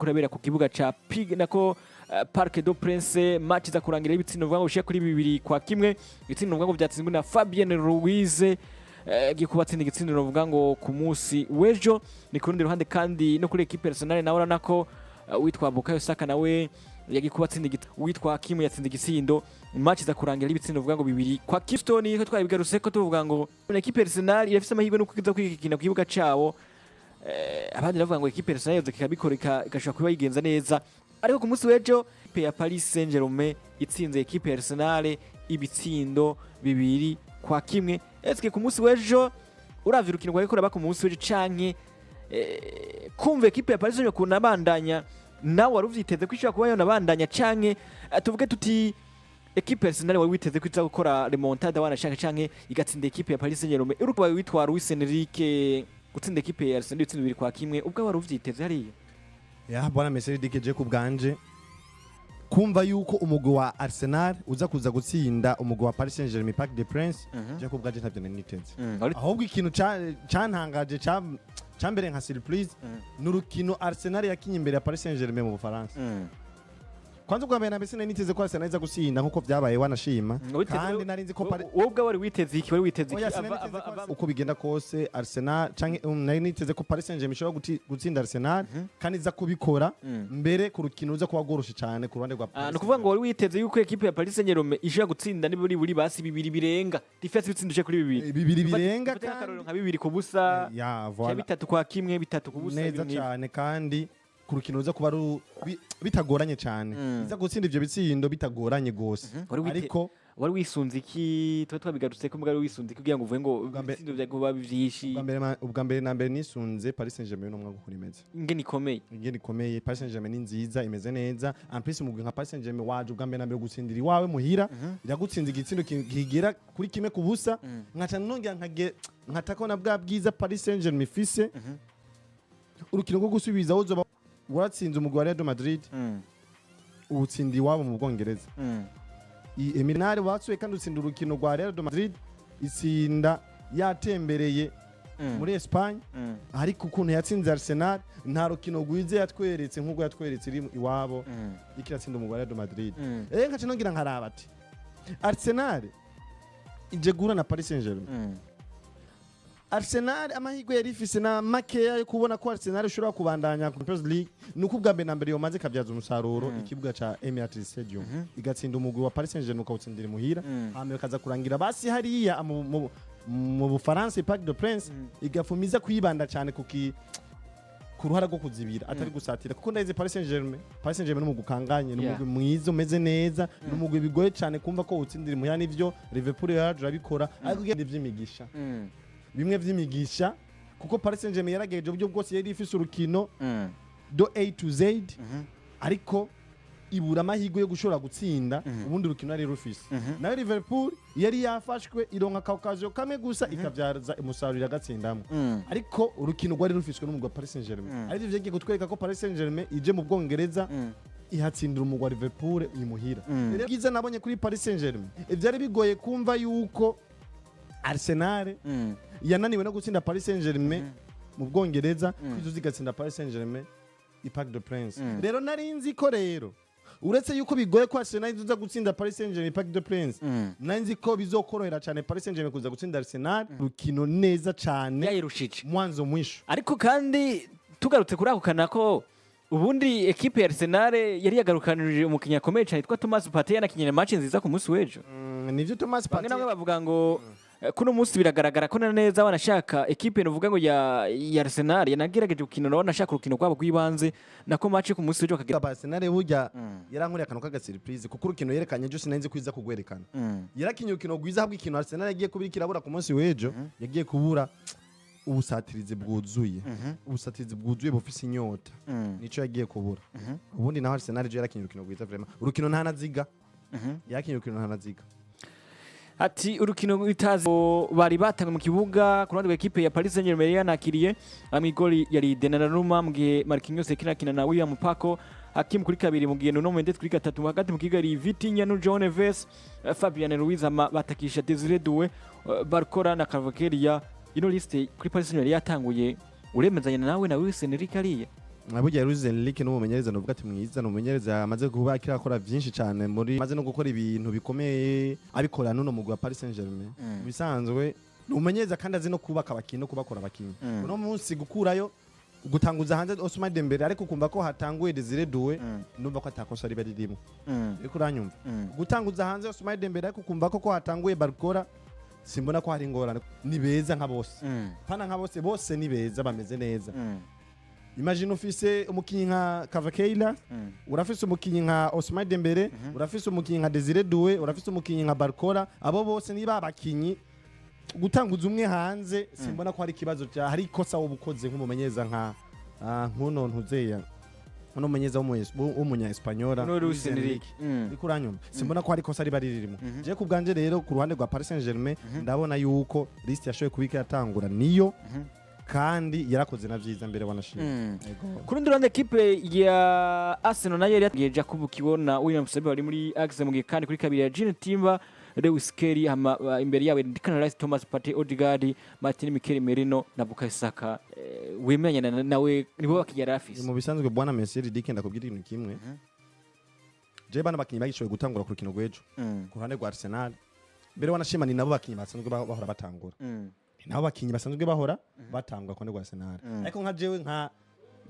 Kurabera ku kibuga ca Pig nako Parc des Princes, match iza kurangira ibitsindo bivuga ngo bishika kuri 2-1. Ibitsindo bivuga ngo byatsinzwe na Fabien Ruiz, agiye kuba atsinda igitsindo bivuga ngo ku munsi w'ejo. Ni ku rundi ruhande kandi no kuri équipe Arsenal nawe urabona ko witwa Bukayo Saka nawe yagiye kuba atsinda, witwa Hakimu yatsinda igitsindo. Match iza kurangira ibitsindo bivuga ngo 2-1. Ko twabigarutse ko tuvuga ngo équipe Arsenal irafise amahirwe no kuza kwikina ku kibuga cabo. Abandi bavuga ngo équipe Arsenal yoza ikabikora, igashobora kuba yigenza neza, ariko ku munsi w'ejo équipe ya Paris Saint-Germain itsinze équipe ya Arsenal ibitsindo 2-1. Eske ku munsi w'ejo uravye urukino rwariko ruraba ku munsi w'ejo, canke kumva équipe ya Paris Saint-Germain kunabandanya, nawe wari uvyiteze ko ishobora kuba yonabandanya, canke tuvuge tuti équipe ya Arsenal wari witeze ko iza gukora remontada wanashaka, canke igatsinda équipe ya Paris Saint-Germain? Uruko witwa Luis Enrique gutsinda équipe ya Arsenal ibitsindo 2-1, ubwo wari uvyiteze hariya? Ya bwana Messi je ku bwanje kumva yuko umugwi wa Arsenal uza kuza gutsinda umugwi wa Paris Saint-Germain Parc des Princes, je ku bwanje ntavyo nari niteze. Ahubwo ikintu cantangaje cambere nka surprise ni urukino Arsenal yakinye imbere ya Paris Saint-Germain mu Bufaransa. Kwanza ubwa mbere na mbere sinari niteze ko Arsenal iza gutsinda nkuko vyabaye, wanashima. Kandi nari nzi ko Paris Wowe ubwo wari witeze iki? Wari witeze iki? Oya, sinari niteze ko uko bigenda kose Arsenal canke nari niteze ko Paris Saint-Germain ishobora gutsinda Arsenal kandi iza kubikora mbere ku rukino ruza kuba rworoshe cyane ku ruhande rwa Paris Ni ukuvuga ngo wari witeze yuko équipe ya Paris Saint-Germain ishobora gutsinda niburi buri basi bibiri birenga, différence ibitsindo uje kuri bibiri. Bibiri birenga. Ufate nk'akarorero Kandi nka 2-0 ya cyangwa voilà. 3-1, 3-0. Neza Ibintu nk'ivyo. cyane, kandi ku rukino ruza kuba bitagoranye cyane, iza gutsinda ivyo bitsindo bitagoranye gose. Ariko Wari wisunze iki? Tuba twabigarutse ko mbwa wari wisunze iki kugira ngo uvuge ngo ibitsindo bya kuba vyinshi? Ubwa mbere na mbere nisunze Paris Saint-Germain no mwaka ukuntu imeze. Ingene ikomeye. Ingene ikomeye. Paris Saint-Germain ni nziza, imeze neza. En plus umugwi nka Paris Saint-Germain waje ubwa mbere na mbere gutsindira iwawe muhira, iragutsinda igitsindo kigera kuri 1-0. Nkaca nongera nkatakona bwa bwiza Paris Saint-Germain ifise, urukino rwo gusubiza uzoba waratsinze umugwi wa Real Madrid, uwutsinda iwabo mu Bwongereza. Eminari watsuye kandi utsinda urukino rwa Real de Madrid, itsinda yatembereye muri Espagne. Ariko ukuntu yatsinze Arsenal, nta rukino rwiza yatweretse nk'ubwo yatweretse iri iwabo ikiratsinda umugwi wa Real de Madrid. Nkaca nongera nkaraba ati Arsenal ije guhura na Paris Saint-Germain. Arsenal amahirwe yari ifise na makeya yo kubona ko Arsenal ishobora kubandanya ku Champions League nuko ubwa mbere na mbere yomaze ikabyaza umusaruro ikibuga ca Emirates Stadium, igatsinda umugwi wa Paris Saint-Germain, ukawutsindira imuhira, hama bikaza kurangira basi hariya mu Bufaransa Parc des Princes, igafumiza kwibanda cyane ku ruhara rwo kuzibira atari gusatira, kuko ndayizi Paris Saint-Germain. Paris Saint-Germain n'umugwi ukanganye, ni umugwi mwiza umeze neza, ni umugwi bigoye cyane kumva ko utsindira imuhira. Nivyo Liverpool yaraje urabikora, ariko ugenda ivy'imigisha, bimwe vy'imigisha, kuko Paris Saint-Germain yaragejeje uburyo bwose, yari ifise urukino do A to Z, ariko ibura amahirwe yo gushobora gutsinda ubundi rukino yari rufise. Nayo Liverpool yari yafashwe, ironka ka occasion kamwe gusa, ikavyaza umusaruro, iragatsindamo, ariko urukino rwari rufiswe n'umugwi wa Paris Saint-Germain. Arivyo vyagiye kutwereka ko Paris Saint-Germain ije mu Bwongereza ihatsindira umugwi wa Liverpool imuhira. Rero bwiza nabonye kuri Paris Saint-Germain, ivyari bigoye kumva yuko Arsenal yananiwe no gutsinda Paris Saint-Germain mu Bwongereza, kwizo zigatsinda Paris Saint-Germain i Parc des Princes. Rero nari nzi ko rero uretse yuko bigoye ko Arsenal izoza gutsinda Paris Saint-Germain Parc des Princes, nari nzi ko bizokorohera cyane Paris Saint-Germain kuza gutsinda Arsenal rukino neza cyane Yayirushije. mwanzo mwisho. Ariko kandi tugarutse kuri ako kana ko ubundi équipe ya Arsenal yari yagarukanije umukinnyi akomeye cyane yitwa Thomas Partey, yanakinye match nziza ku munsi w'ejo. Nivyo Thomas Bamwe Partey. namwe bavuga ngo kuno munsi biragaragara ko na neza wanashaka équipe nuvuga ngo ya Arsenal yanagerageje gukina, nabo wanashaka urukino rwabo rw'ibanze nako match ku munsi w'ejo bakagira Arsenal burya yarankoreye akantu k'aga surprise, kuko urukino yerekanye ejo sinari nzi ko iza kugwerekana. Yarakinye urukino rwiza, ahubwo ikintu Arsenal yagiye kubira kirabura ku munsi w'ejo, yagiye kubura ubusatirizi bwuzuye, ubusatirizi bwuzuye bufise inyota, nico yagiye kubura. Ubundi naho Arsenal ejo yarakinye urukino rwiza vraiment, urukino nta naziga, yarakinye urukino nta naziga. Ati urukino itazi bari batanga mu kibuga ku ruhande rwa équipe ya Paris Saint-Germain yanakiriye amigoli yari Donnarumma, mu gihe Marquinhos yakina na William Paco, Hakim kuri kabiri, mu gihe Nuno Mendes kuri gatatu. Hagati mu kibuga yari Vitinha na João Neves, Fabian Ruiz, ama batakisha Desire Doué, Barcola na Kvaratskhelia. Ino liste kuri Paris Saint-Germain yatanguye, uremezanya nawe na Luis Enrique ariya? Burya Luis Enrique n'umumenyereza nuvuga ati mwiza, n'umumenyereza amaze kuba akira akora vyinshi cyane muri, amaze no gukora ibintu bikomeye abikora nuno mugwi wa Paris Saint-Germain. Bisanzwe ni umumenyereza kandi azi no kubaka abakinyi no kubakora abakinyi. Uno munsi gukurayo, gutanguza hanze Ousmane Dembele, ariko ukumva ko hatanguye Desire Doué, numva ko atakosa riba ririmo. Ariko uranyumva, gutanguza hanze Ousmane Dembele ariko ukumva ko hatanguye Barcola, simbona ko hari ingorane. Ni beza nka bose, pana nka bose, bose ni beza, bameze neza. Imagine ufise umukinyi nka Kvaratskhelia, urafise umukinyi nka Ousmane Dembele, urafise umukinyi nka Desire Doué, urafise umukinyi nka Barcola, abo bose niba abakinyi, gutanguza umwe hanze simbona ko hari ikibazo cya hari ikosa woba ukoze nk'umumenyereza nka nkuno ntuzeya uno mumenyereza w'umunya Espagnol. Uno Luis Enrique. Uriko uranyumva, simbona ko hari ikosa riba ririmo. Je ku bwanje rero, ku ruhande rwa Paris Saint-Germain, ndabona yuko liste yashoboye kubika yatangura niyo, kandi yarakoze na vyiza mbere wanashima. Ego. Ku rundi ruhande, ekipe ya Arsenal nayo yari yatubwiye Jacob Kiwona, William Saliba bari muri axe, mu gihe kandi kuri kabiri ya Jurrien Timber, Lewis Skelly, hama imbere yabo Declan Rice, Thomas Partey, Odegaard, Martin, Mikel Merino na Bukayo Saka. Wemeranya nawe nibo bakinnyi yari afise? Mu bisanzwe, bwana Messi Dike, ndakubwira ikintu kimwe. Je bana bakinyi bagishoboye gutangura ku rukino rw'ejo ku ruhande rwa Arsenal, mbere wanashima ni nabo bakinyi basanzwe bahora batangura. Ni nabo bakinyi basanzwe bahora batangura ku ruhande rwa Arsenal. Ariko nka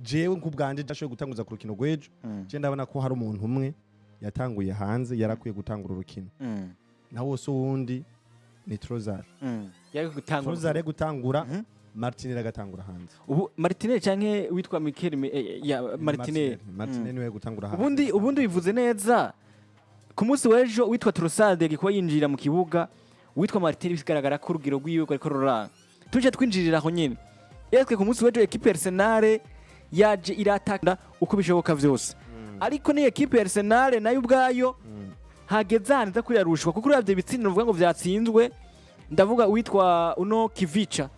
jewe nk'ubwanje jashoboye gutanguza ku rukino rw'ejo, je ndabona ko hari umuntu umwe yatanguye hanze yarakwiye gutangura urukino, nawe wose uwundi ni Trossard. Yari gutangura. Trossard yari gutangura, Martinelli agatangura hanze. Ubu Martinelli canke witwa Mikel ya Martinelli. Martinelli niwe gutangura hanze. Ubundi bivuze neza, ku munsi w'ejo witwa Trossard yagiye kuba yinjira mu kibuga, witwa Martinelli bigaragara ko urugero rwiwe rwariko ruranga. Tuje twinjirira aho nyene, yatwe ku munsi w'ejo ekipe ya Arsenal yaje irataka uko bishoboka vyose, ariko ni ekipe ya Arsenal nayo ubwayo hageze ahantu iza kwirarushwa, kuko uravye ibitsindo uvuga ngo vyatsinzwe, ndavuga uwitwa uno Kivica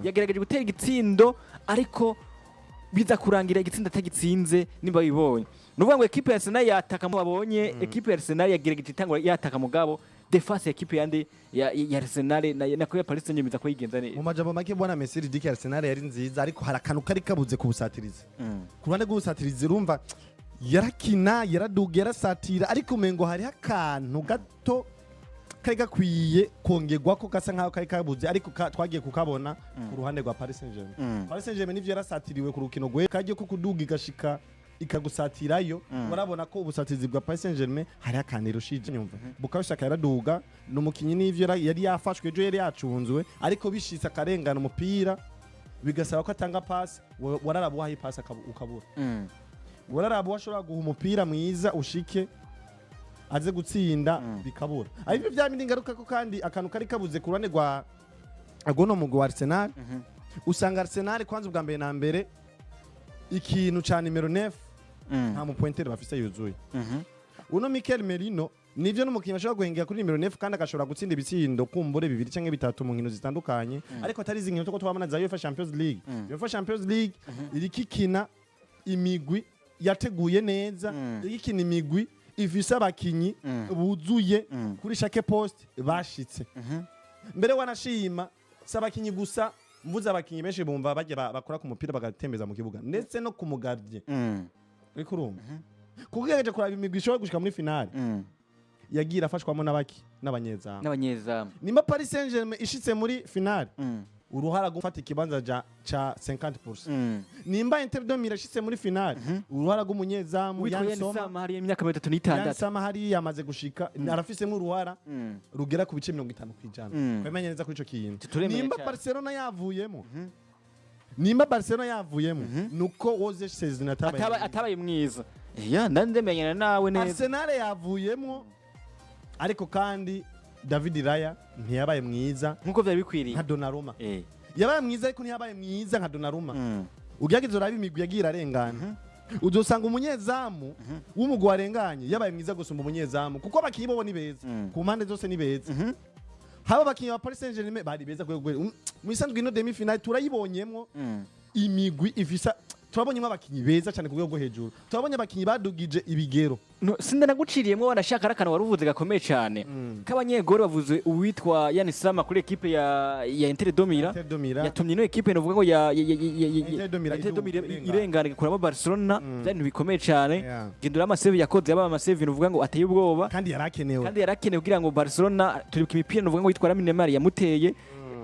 yagerageje gutera igitsindo, ariko biza kurangira igitsindo atagitsinze. Nimba bibonye, ni ukuvuga ngo ekipe ya Arsenal yataka mu babonye ekipe ya Arsenal yagerageje itangura yataka, mugabo défense ya ekipe yandi ya Arsenal na ya Paris Saint-Germain iza kuyigenza neza. Mu majambo make, bwana Messi Dike, Arsenal yari nziza, ariko hari akantu kari kabuze ku busatirizi. Ku ruhande rw'ubusatirizi, urumva yarakina, yaraduga, yarasatira, ariko umengo hariho akantu gato kari gakwiye kongerwa ko gasa nkaho kari kabuze, ariko twagiye kukabona ku ruhande rwa Paris Saint-Germain. Paris Saint-Germain nivyo yarasatiriwe ku rukino rwe kagiye ko kuduga igashika ikagusatirayo, urabona ko ubusatirizi bwa Paris Saint-Germain hari akantu irushije. Nyumva Bukayo Saka yaraduga, ni umukinyi n'ivyo yari yafashwe ejo, yari yacunzwe, ariko bishitse akarengana umupira bigasaba ko atanga passe, wararaba uwahaye passe ukabura, wararaba uwashobora guha umupira mwiza ushike aze gutsinda bikabura. Ariko bya bindi ngaruka ko kandi akantu kari kabuze ku ruhande rwa agono mugwi wa Arsenal, usanga Arsenal kwanza ubwa mbere na mbere ikintu ca nimero 9 nta mu pointeur bafise yuzuye. Uno Mikel Merino nivyo n'umukinyi ashobora guhengera kuri nimero 9 kandi agashobora gutsinda ibitsindo kumbure bibiri canke bitatu mu nkino zitandukanye, ariko atari izi nkino tuko twabona za UEFA Champions League. UEFA Champions League iriko ikina imigwi yateguye neza, iriko ikina imigwi ifise abakinyi buzuye kuri chaque poste bashitse. Mbere wanashima si abakinyi gusa, mvuze abakinyi benshi bumva bajya bakora ku mupira bagatembeza mu kibuga, ndetse no ku mu gardien. Uriko urumva, kuko ugerageje kuraba imigwi ishobora gushika muri finale, yagiye irafashwamo n'abaki, n'abanyezamu. N'abanyezamu. Nimba Paris Saint-Germain ishitse muri finale, uruhara gufata ikibanza ca 50%. Nimba Inter de Milan ishitse muri finale, uruhara rw'umunyezamu witwa Yann Yann Sommer. Sommer hariya imyaka mirongo itatu Yann n'itandatu Sommer hariya yamaze gushika, arafisemo uruhara rugera ku bice 50%. Twemenye neza kuri ico kintu. Turemeye Nimba cyane. Barcelona yavuyemo, nimba Barcelona yavuyemo, nuko Woze Szczesny atabaye Atabaye mwiza, ya ndandemenyana nawe neza. Arsenal yavuyemo, ariko kandi David Raya ntiyabaye mwiza nkuko byari bikwiriye nka Donnarumma. Yabaye mwiza ariko ntiyabaye mwiza nka Donnarumma. Ugerageza urabe imigwi yagiye irarengana, uzosanga umunyezamu w'umugwi warenganye yabaye mwiza gusumba umunyezamu, kuko abakinyi bobo ni beza. Ku mpande zose ni beza. Haba abakinyi ba Paris Saint-Germain bari beza mu isanzwe ino demi finale turayibonyemwo imigwi ifisa Turabonyemo abakinyi beza cyane ku rwego rwo hejuru, turabonye abakinyi badugije ibigero. No, sindanaguciriyemwo, wanashaka ari akantu wari uvuze gakomeye cyane k'abanyegori. Bavuze uwitwa Yann Sommer kuri ekipe ya Inter de Milan. Inter de Milan. Yatumye ino ekipe novuga ngo ya Inter de Milan Inter de Milan irengana. Irengana igakuramo Barcelona, byari ibintu bikomeye cyane. Gendura amasave yakoze, yaba amasave novuga ngo ateye ubwoba. Kandi yarakenewe. Kandi yarakenewe kugira ngo Barcelona, turibuka imipira novuga ngo yitwa Lamine Yamal yamuteye,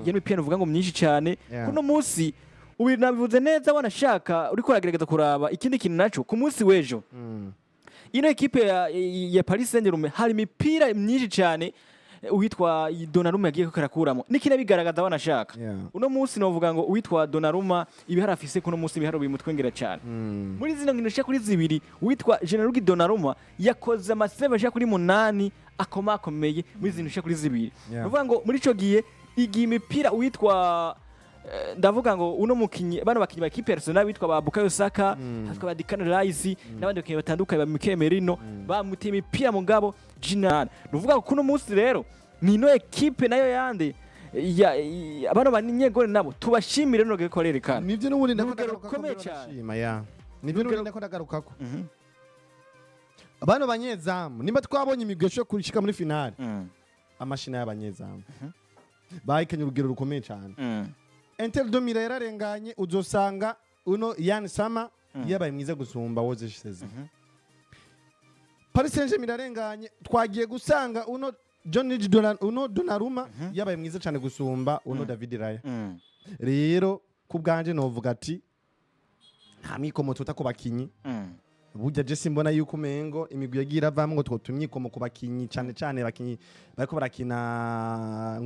iyo mipira novuga ngo myinshi cyane. Kuno munsi ubu nabivuze neza, wanashaka uriko uragerageza kuraba ikindi kintu naco ku munsi w'ejo, ino ekipe ya Paris Saint-Germain hari imipira myinshi cyane uwitwa Donnarumma yagiye karakuramo nikina bigaragaza, wanashaka. Uno munsi novuga ngo uwitwa Donnarumma ibihari afise kuno munsi, ibihari bimutwengera cyane. Muri zino nkino zishika kuri zibiri, uwitwa Gianluigi Donnarumma yakoze amasave ashika kuri 8 akomakomeye muri zino zishika kuri zibiri. Nuvuga ngo muri ico gihe igihe imipira uwitwa ndavuga ngo uno mukinyi, bano bakinyi ba ekipe ya Arsenal bitwa ba Bukayo Saka, hatwa ba Declan Rice n'abandi bakinyi batandukanye ba Mikel Merino bamuteye imipira, mugabo Jinan. Nuvuga ngo kuno munsi rero ni ino ekipe nayo yande ya bano banyegore nabo tubashimire no ko rerekana. Nivyo n'ubundi ndako Urugero ndagarukako. rukomeye Mbere cyane. ndashima, ya nivyo n'ubundi ndako ndagarukako. Bano banyezamu, nimba twabonye imigwi yashoboye gushika muri finale, amashina y'abanyezamu bahikanye urugero rukomeye cyane. Inter de Milan yararenganye, uzosanga uno Yann Sommer yabaye mwiza gusumba Wojciech Szczesny. Paris Saint-Germain irarenganye, twagiye gusanga uno John uno Donnarumma yabaye mwiza cyane gusumba uno David Raya. Rero ku bwanje novuga ati nta mwikomo tuta ku bakinyi. Burya je simbona yuko umengo imigwi yagiye iravamwo ngo twota imyikomo ku bakinyi, cyane cyane abakinyi bariko barakina.